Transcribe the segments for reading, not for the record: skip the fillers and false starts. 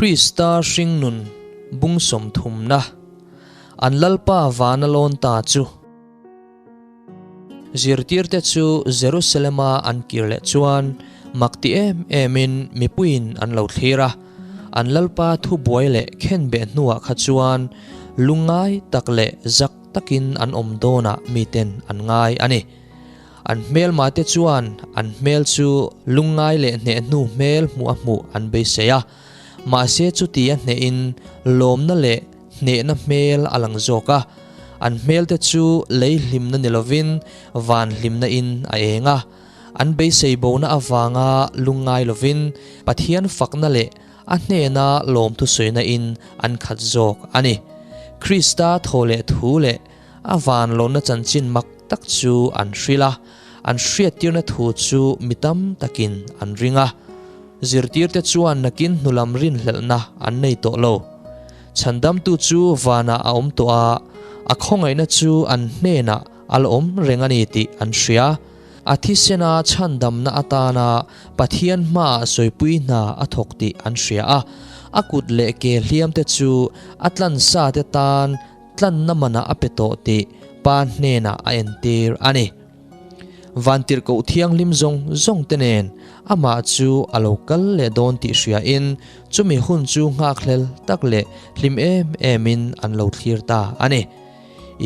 Krista hringnun bung sawmthumna, an Lalpa vana lawn ta chu. Zirtirte chu Jerusalema an kir leh chuan mak ti em emin mipuiin an lo thlir a. An Lalpa thubuai leh khenbeh hnuah kha chuan lungngai tak leh zak takin an awm dawnah miten an ngai a ni. An hmelmate chuan an hmel chu lungngai leh hneh hnu hmel hmuh a hmuh an beisei a, mahse chuti a hnehin lawmna leh hnehna hmel a lang zawk a. An hmelte chu lei hlimna ni lovin van hlimna in a eng a. An beisei bona avanga lungngai lovin Pathian fakna leh a hnena lawmthu sawina in an khat zawk a ni. Krista thaw leh thu leh A van lohna chanchin mak tak chu an hrilh a, an hriattirna thu chu mi tam takin an ring a. Zirtirte chuan nakin hnulam rinhlelhna an nei tawh lo. Chhandamtu chu vanah a awm tawh a, a khawngaihna chu an hnenah a la awm reng a ni tih an hria. A thisena chhandamna atana Pathian hmaah sawipui hna a thawk tih an hria a, a kut leh ke hliamte chu a tlansate tan Tlanna manah a pe tawh tih Pa hnenah a entir a ni. Vantirhkoh thianghlim zawng zawng te nen amah chu a lo kal leh dawn tih hriain chumi hun chu nghakhlel tak leh hlim em emin an lo thlir ta a ni.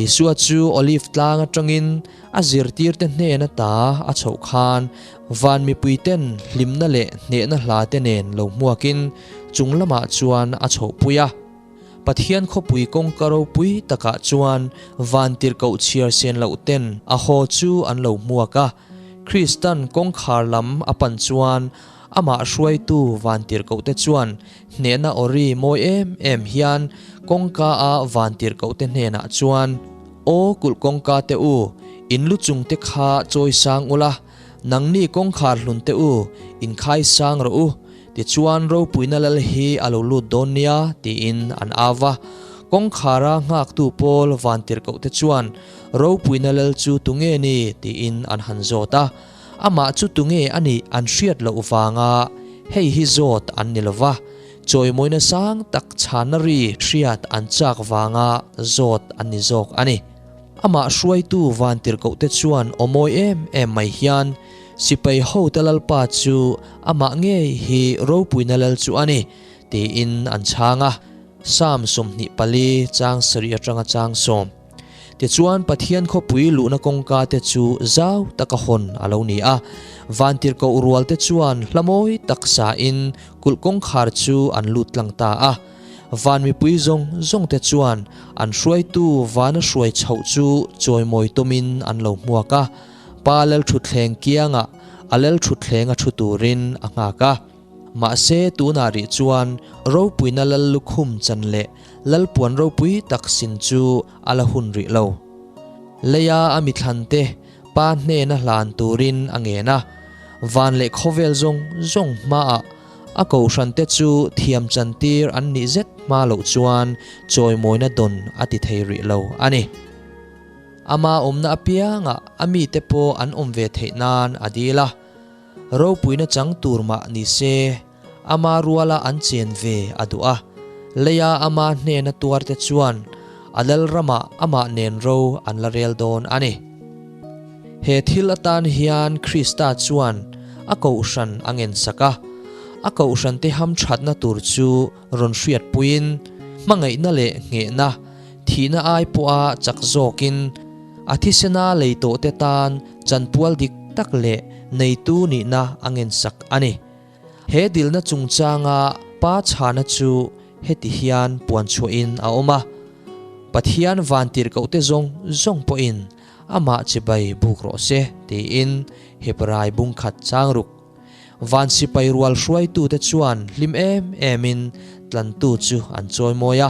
Isua chu Olive tlang atangin a zirtirte hnen ata a chhoh khan van mipuiten hlimna leh hnehna hla te nen lo hmuakin chung lamah chuan a chhohpui a. Pathian khawpui kawngka ropui takah chuan vantirhkoh chhiar sen loh ten a haw chu an lo hmuak a. Kristan kawngkhar lam a pan chuan amah hruaitu vantirhkohte chuan hnehna awri mawi em em hian kawngka a vantirhkohte hnenah chuan, Aw kulh kawngka te u, in lu chung te kha chawi sang ula, nangni kawngkhar hlun te u, in khai sang rawh u, Tichuan ropuina lal hi a lo lut dawn nia tiin an au va. Kawngkhara nghaktu pawl vantirhkohte chuan ropuina lal chu tunge ni tiin an han zawt a. Amah chu tunge a nih an hriat loh vanga hei hi zawt an ni lo va, chawimawina sang tak chhanna ri hriat an chak vanga zawt an ni zawk a ni. Amah hruaitu vantirhkohte chuan aw mawi em em mai hian Sipai hote Lalpa chu amah ngei hi ropuina lal chu a ni, tiin an chhang a. Psalm 24 chang sarih atanga chang sawm. Tichuan Pathian khawpui luhna kawngka te chu zau taka hawn a lo ni a. Vantirhkoh rualte chuan hla mawi tak sain kulh kawngkhar chu an lut tlang ta a. Van mipui zawng zawngte chuan an hruaitu vana hruai chhoh chu chawimawi tawmin an lo hmuak a. Pa lalthutthleng kiangah a lalthutthleng a thu turin a nghak a. Mahse tunah rih chuan ropuina lal lukhum chan leh lalpuan ropui tak sin chu a la hun rih lo. Leia a mithlante pa hnena hlan turin a ngen a, van leh khawvel zawng zawng hmaah a kohhrante chu thiam chantir an nih zet hma loh chuan chawimawina dawn a ti thei rih lo a ni. Ama awmna apiangah a mite pawh an awm ve theih nan a dil a, ropuina chang tur mah ni se ama ruala an chen ve a duh a, leia ama hnena tuarte chuan a lalramah amah nen ro an la rel dawn a ni. He thil atan hian Krista chuan a kohhran a ngensak a, a kohhrante hamthatna tur chu rawn hriatpuiin hmangaihna leh nghehna, Thihna ai pawha chak zawkin a thisena lei tawhte tan chanpual dik tak leh neitu nihna a ngensak a ni. He dilna chungchanga Pa chhana chu heti hian puan chhuahin a awm a, Pathian vantirhkohte zawng zawng pawhin amah chibai buk rawh se, tiin Hebrai bungkhat chang ruk. Van sipai rual hruaitute chuan hlim em emin tlantu chu an chawi mawi a.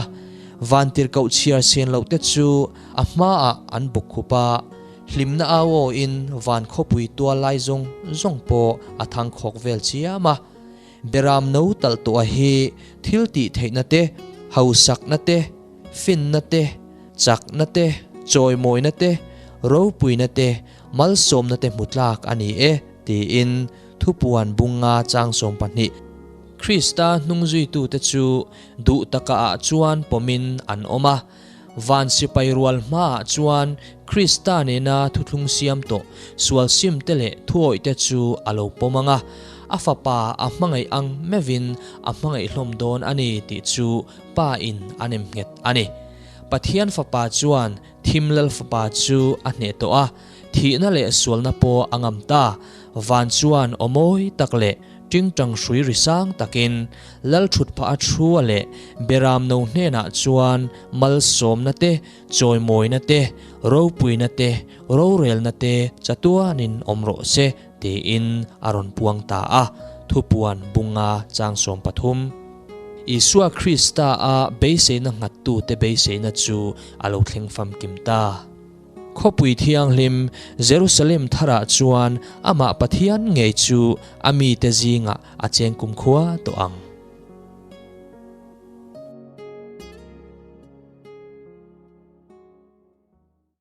Van tirhkoh chhiar sen lohte chu a hmaah an buk khup a, hlimna au awin van khawpui tual lai zawng zawng pawh a thang khawk vel chiam a. Beram no talh tawh a hi thil tih theihna te, hausakna te, finna te, chakna te, chawimawina te, ropuina te, malsawmna te hmu tlak a ni e. Tiin thupuan bunga chang 12. Krista hnungzuitute chu duh takaah chuan pawmin an awm a. Van sipai rual hmaah chuan Krista nena thuthlung siam tawh sual simte leh thuawihte chu a lo pawm ang a, a Fapa a hmangaih ang meuhin a hmangaih hlawm dawn a ni tih chu Pa in a nem nghet a ni. Pathian Fapa chuan Thim Lal Fapa chu a hneh tawh a, thihna leh sualna pawh a ngam ta. Van chuan aw mawi tak leh tingtang hrui ri sang takin Lal thutphah a thu a leh Beram no hnenah chuan malsawmna te, chawimawina te, ropuina te, rorelna te chatuanin awm rawh se tiin a rawn puang ta a, Thupuan bunga chang 13. Isua Krista a beiseina nghattute beiseina chu a lo thleng famkim ta. Khawpui thianghlim Jerusalem tharah chuan amah Pathian ngei chu a mite zingah a cheng kumkhua tawh ang.